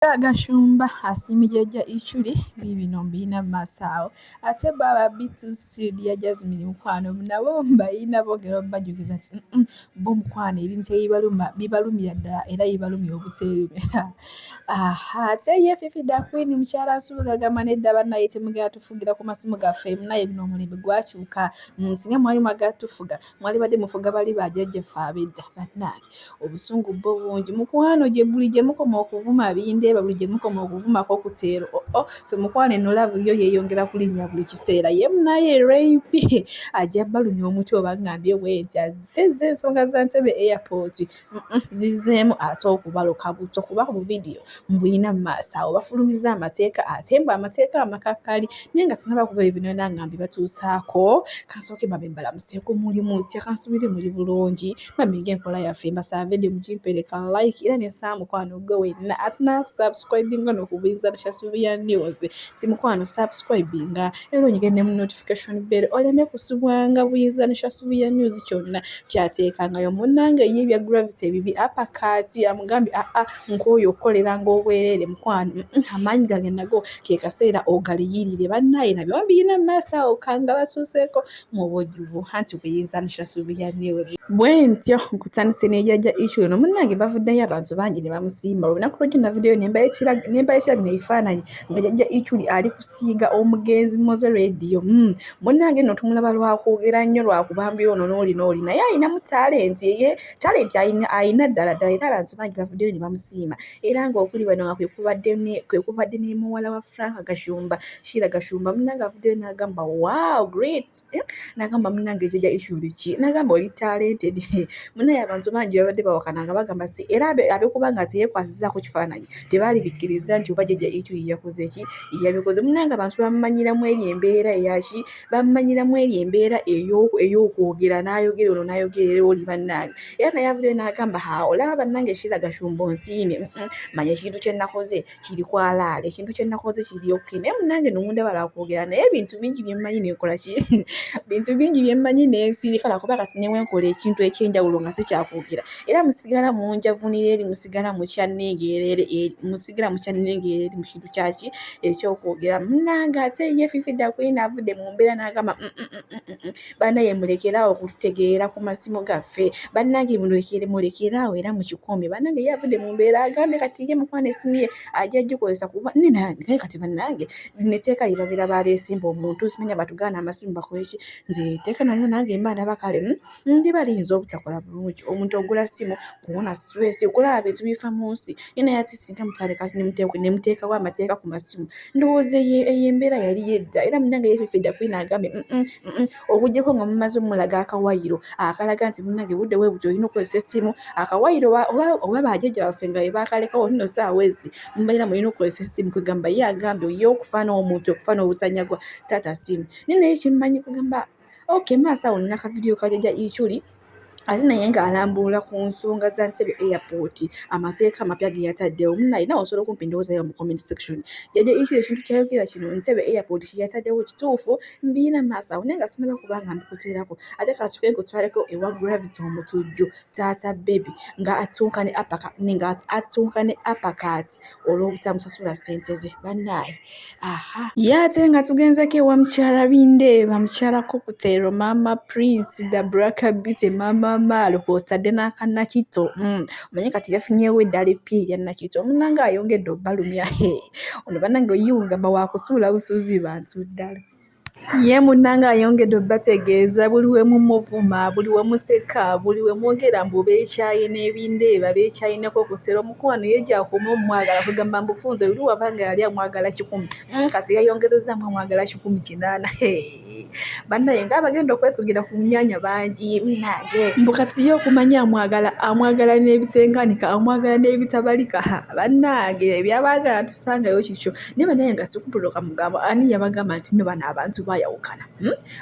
Gashumba asiimye Jjajja Ichuli, biibino mbiyina mu maaso awo. Ate bo aba B2C Lydia Jazmine mukwano nabo mbayina boogera obajjukiza nti bo mukwano ebintu ebibaluma bibalumira ddala era bibalumya obuteerumira. Aha, ate ye Fifi da Queen mukyala Nsubuga agamba nedda bannaye temugenda tufugira ku masimu gaffe munnaye guno omulembe gwakyuka. Singa mwali mwagala tufuga mwalibadde mufuga bali bajjajjaffe ab'edda bannange. Obusungu bwo bungi mukwano gye buli gye mukoma okuvuma bindeeba buli gye mukoma okuvumako kuteero oo oh, ffe mukwano eno laavu yo yeeyongera kulinnya buli kiseera ye munaye Ray P ajja balumya omutwe oba ngambye bwenti atezza ensonga za Ntebe airport zizzeemu ate okubaluka buto kuba ku vidiyo mbuyina mu maaso awo bafulumiza amateeka ate mbu amateeka amakakkali naye nga sinaba kuba ebyo byonna nga mbibatuusaako kansooke mbabe mbalamuseeko muli mutya kansubire muli bulungi bambi ng'enkola yaffe mbasaba video mugimpeereka like era nesaba mukwano gwe wenna ate nakusubscribinga nokubuyinza Shasuvia News ti mukwano subscribinga era onyige ne mu notification bell oleme kusubwanga buyinza ne Shasuvia News kyonna kyateekangayo munnange ye ebya gravity ebibi apakaati amugambye aa nkooye okukoleranga obwereere mukwano amaanyi gange nago ke kaseera ogaliyirire bannaye nabyo babiyina mu maaso awo kanga basuuseeko mu bujjuvu anti buyinza ne Shasuvia News. Bwe ntyo nkutandise ne Jjajja Ichu ono munnange bavuddeyo abantu bangi ne bamusiima. Olunaku lw'ejjo navuddeyo ne mbayitira bino ebifaananyi nga Jjajja Ichuli ali kusiiga omugenzi Moze Radio. Munnange nno tumulaba lwa kwogera nnyo lwa kubambya ono n'oli n'oli naye alinamu talenti ye talenti alina ddala ddala era abantu bangi bavuddeyo ne bamusiima era ng'okuli bano nga kwe kubadde ne muwala wa Frank Gashumba, Sheila Gashumba munnange avuddeyo n'agamba wow great n'agamba munnange Jjajja Ichuli ki n'agamba oli talented munnaye abantu bangi babadde bawakana nga bagamba si era abekuba nga teyeekwasizaako kifaananyi tebaali bikkiriza nti oba Jjajja Ichuli yakoze ki yabikoze munnange abantu bamumanyiramu eri embeera eyaki bamumanyiramu eri embeera ey'okwogera n'ayogera ono n'ayogera era oli bannange era naye avuddeyo n'agamba ha olaba bannange Sheila Gashumba onsiimye manya ekintu kye nakoze kiri kwalaala ekintu kye nakoze kiri okay naye munnange nomundaba lwakwogera naye ebintu bingi bye mmanyi nenkola ki bintu bingi bye mmanyi nensirika lwakuba kati ne wenkola ekintu eky'enjawulo nga si kyakwogera era musigala munjavunira eri musigala mukyannengeera eri musigala mukyannengeera eri mu kintu kyaki ekyokwogera munnange ate ye Fifi da Queen avudde mu mbeera n'agamba bannaye mulekeraawo okututegeera ku masimu gaffe bannange mulekere mulekeraawo era mukikuume bannange ye avudde mu mbeera agambye kati ye mukwano essimu ye ajja gikozesa kuba naye kati bannange netteeka lye babeera baleese mbu omuntu simanya batugaana amasimu bakole ki nze etteeka nalyo nange mba ndaba kale ndiba liyinza obutakola bulungi omuntu ogula ssimu kuwona stress okulaba bintu bifa mu nsi ye naye ate singa mutaleka ne muteekawo amateeka ku masimu ndowooza eyo embeera yali yedda era munnange ye Fifi da Queen agambye okuggyako nga mumaze omulaga akawayiro akalaga nti munnange budde bwe buti olina okukozesa essimu akawayiro oba bajjajja baffe nga bwe baakalekawo nno ssaawa ezi mubeera mulina okukozesa essimu kwegamba ye agambye ye okufa n'omuntu okufa n'obutanyagwa taata ssimu naye naye kyemmanyi kugamba okay maaso awo nina akavidiyo ka Jjajja Ichuli ate naye ng'alambuula ku nsonga za Ntebe airport amateeka amapya ge yataddewo munnaye naawe osobola okumpa endowooza yo mu comment section. Jjajja Ichuli ekintu ky'ayogera kino Ntebe airport kye yataddewo kituufu mbiyina mu maaso awo naye nga sinnaba kuba nga mbikuteerako ate kansooke nkutwaleko ewa Gravity Omutujju taata baby nga attunka ne apaka nga attunka ne apakat olw'obutamusasula ssente ze bannaaye aha. Ye ate nga tugenzeko ewa mukyala Bindeeba, mukyala Kokutero, maama Prince, the Black Beauty, maama Maalo kw'otadde n'akanakito. Omanyi kati yafunyeewo eddala eppya erya Nakito munnange ayongedde obbalumya. Ono bannange ye ngamba waakusuula busuuzi bantu ddala. Ye munnange ayongedde obbategeeza buli we mumuvuma, buli we museka, buli we mwogera mbu beekyaye n'ebindeeba, beekyaye ne Kokutero, omukwano ye gy'akoma ommwagala kwegamba mbufunze luli waba nga yali amwagala 100 kati yayongezezzaamu amwagala 180. Bannaye ng'abagenda okwetugira ku nnyanja bangi munnange. Mbu kati ye okumanya amwagala, amwagala n'ebitenkanika, amwagala n'ebitabalika. Bannange eby'abaagala tusangayo kikyo. Naye bannaye nga sikutoloka mugambo ani yabagamba nti nno bano abantu Abantu baayawukana.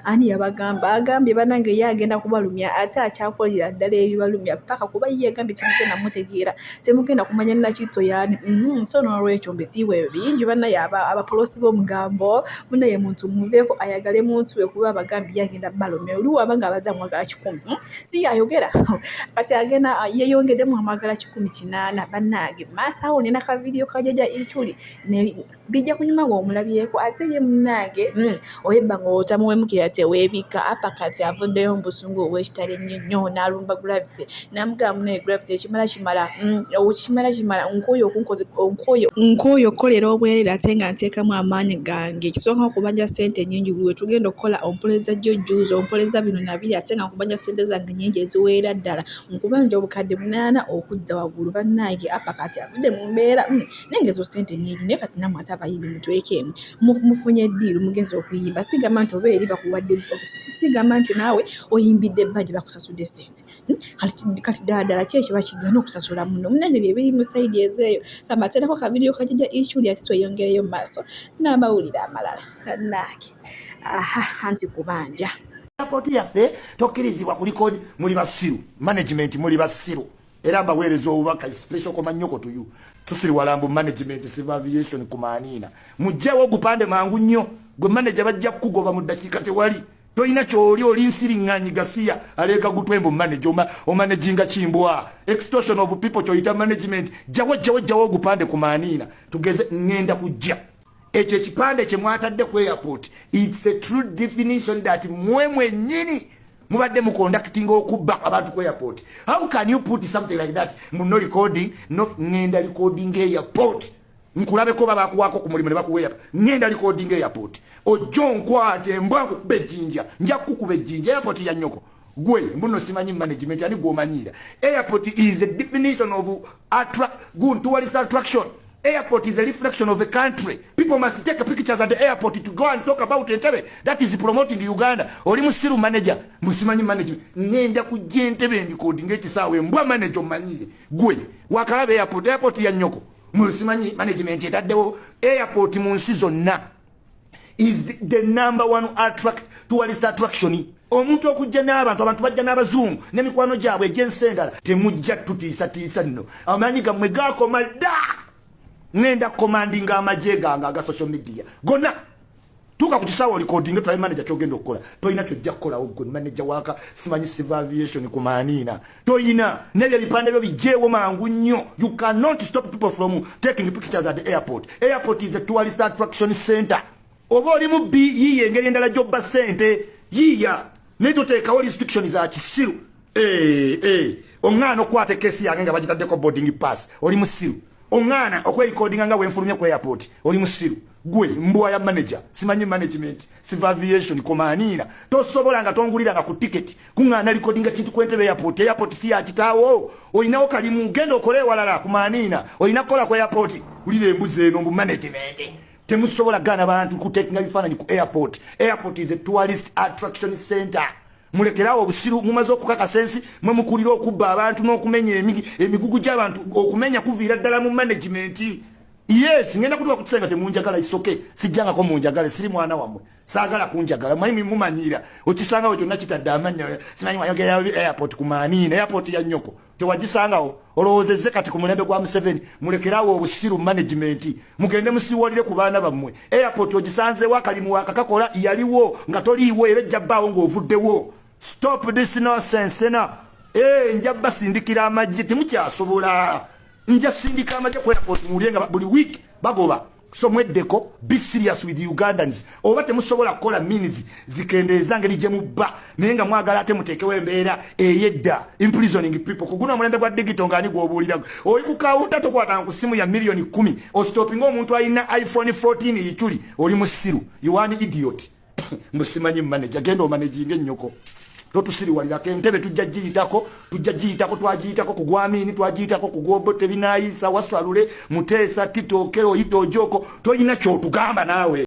Ani yabagamba? Agambye bannange ye agenda kubalumya, ate akyakolera ddala ebibalumya paka, kuba ye yagambye temugenda mutegeera, temugenda kumanya Nakitto y'ani. So n'olwekyo mbitiibwa ebyo bingi bannaye abapoloosi b'omugambo. Munnaye muntu muveeko, ayagale muntu we, kuba abagambye ye agenda balumya. Oli waba ng'abadde amwagala 100, Si y'ayogera kati agenda yeeyongeddemu, amwagala 180. Bannange, maaso awo nina ka vidiyo ka Jjajja Ichuli ne bijja kunyuma ng'omulabyeko. Ate ye munnange ow'ebbanga otamuwemukira teweebikka. Apa kati avuddeyo mu busungu obw'ekitalo ennyo ennyo n'alumba Gravity, n'amugamba, "Munnaye Gravity, ekimala kimala, ekimala kimala. Nkooye okunkoze, nkooye, nkooye okukolera obwereere ate nga nteekamu amaanyi gange. Kisooka okubanja ssente nnyingi. Buli we tugenda okukola ompoleza jjo jjuuzi, ompoleza bino na biri, ate nga nkubanja ssente zange nnyingi eziweera ddala. Nkubanja 800,000 okudda waggulu." Bannange, Apa kati avudde mu mbeera, naye nga ezo ssente nnyingi. Naye kati nammwe ate abayimbi mutwekeemu, mufunye ddiiru, mugenze okuyimba. Sigamba nti oba eri bakuwadde, sigamba nti naawe oyimbidde ebbanja bakusasudde ssente. Kati ddala ddala ki ekiba kigaana okusasula muno? Munnange, bye biri mu side ezeeyo. Kambateereko ka vidiyo ka Jjajja Ichuli, ate tweyongereyo mu maaso n'amawulire amalala. Bannange, aha, anti kubanja Airport yaffe tokkirizibwa kuliko. Muli basiru, management, muli basiru. Era mbaweereza obubaka, special komanyoko to you. Tusiriwala mbu management, civil aviation kumaniina. Mugjewo ogupande mangu nnyo. Gwe manager, bajja kukugoba mu ddakiika. Tewali, tolina kyoli, oli nsiriŋŋanyi gasiya aleeka gutwe. Mbu manager, omanaginga kimbwa, extortion of people kyoyita management. Jjawo, jjawo, jjawo ogupande kumaniina. Tugeze ŋŋenda kujja ekyo ekipande kye mwatadde ku airport. It's a true definition that mwe mwennyini mubadde muconductinga okubba abantu ku airport. How can you put something like that mu no recording, no? Ŋŋenda recording airport nkulabeko. Babakuwako ku mulimu ne bakuwa airport. Ŋŋenda recording airport, ojja onkwate embwa nkukuba ejjinja. Nja kukuba ejjinja. Airport ya nnyoko gwe? Mbuno simanyi management, ani gwomanyiira? Airport is a definition of good tourist attraction. Airport is a reflection of a country. People must take pictures at the airport to go and talk about Entebbe. That is promoting Uganda. Oli musiru manager, musimanyi management. Ngenda kujja Entebbe ndirecordinga ekisaawe. Mbwa manager omanyire. Gwe wakalaba airport, airport ya nnyoko? Musimanyi management etaddewo airport. Mu nsi zonna is the number one tourist attraction. Omuntu okujja n'abantu, abantu bajja n'abazungu n'emikwano gyabwe egy'ensi endala. Temujja tutiisatiisa nno, amaanyi gammwe gakoma dda. Ŋŋenda commandinga amagye gange aga social media gonna. Tuuka ku kisaawe orecordinga, tulabe manager kyogenda okukola. Tolina kyojja kukolawo gwe manager waka simanyi civil aviation kumaniina. Toyina nebyo ebipande byo, bijjeewo mangu nnyo. You cannot stop people from taking pictures at the airport. Airport is a tourist attraction center. Oba oli mubbi, yiiya engeri endala gyobba ssente, yiiya, naye toteekawo restriction za kisiru. Eh, eh, oŋŋaana okukwata ekesi yange nga bagitaddeko boarding pass, oli musiru. Oŋŋaana okwerecordinga nga wenfulumye ku airport, oli musiru. Gwe mbwa ya manager, simanyi management, civil aviation komaniina. Tosobola nga tonguliranga ku ticket kuŋŋaana recordinga kintu ku Entebbe airport. Airport si yakitaawo. Olinawo kalimu, genda okole ewalala. Kumaniina olina kukola ku airport. Wulira embuzi eno, mbu management. Temusobola gaana bantu kutekinga bifaananyi ku airport. Airport is a tourist attraction center. Mulekerawo obusiru. Mumaze okukakasa ensi mwe mukulira okubba abantu n'okumenya emigugu gy'abantu. Okumenya kuviira ddala mu management. Yes, ngenda kutuka kukisenga. Temunjagala, isoke sijjangako munjagale. Siri mwana wammwe, saagala kunjagala. Manyi mumanyiira, okisangawo kyonna kitadde amannya. Simanyi wayogera airport kumaniina. Airport ya nnyoko? Tewagisangawo. Olowoozezze kati ku mulembe gwa Museveni. Mulekerawo obusiru, management. Mugende musiwalire ku baana bammwe. Airport ogisanzewo, akalimu wakakakola, yaliwo nga toliiwo, era ejja bbaawo ng'ovuddewo. Stop this nonsense na. Eh, nja basindikira amagye, temukyasobola. Nja sindika amagye ku airport, mulye nga buli week bagoba. So mweddeko, be serious with Ugandans. Oba temusobola kukola means zikendeeza ngeri gye mubba, naye nga mwagala ate muteekewo embeera eyedda, imprisoning people. Kuguno omulembe gwa digital, ng'ani gw'obuulira? Oli ku kawunta, tokwatanga ku simu ya miliyoni 10, ostopinga omuntu alina iPhone 14. Ichuli, oli musiru, you are an idiot. Musimanyi manager, genda omanaginga ennyoko. Totusiriwalirako. Entebe tujja giyitako, tujja giyitako. Twagiyitako ku gwamini, twagiyitako ku gwobo. Tebinayisa waswalule Muteesa, Tito, Okero, Oyita Ojoko. Toyina kyotugamba naawe.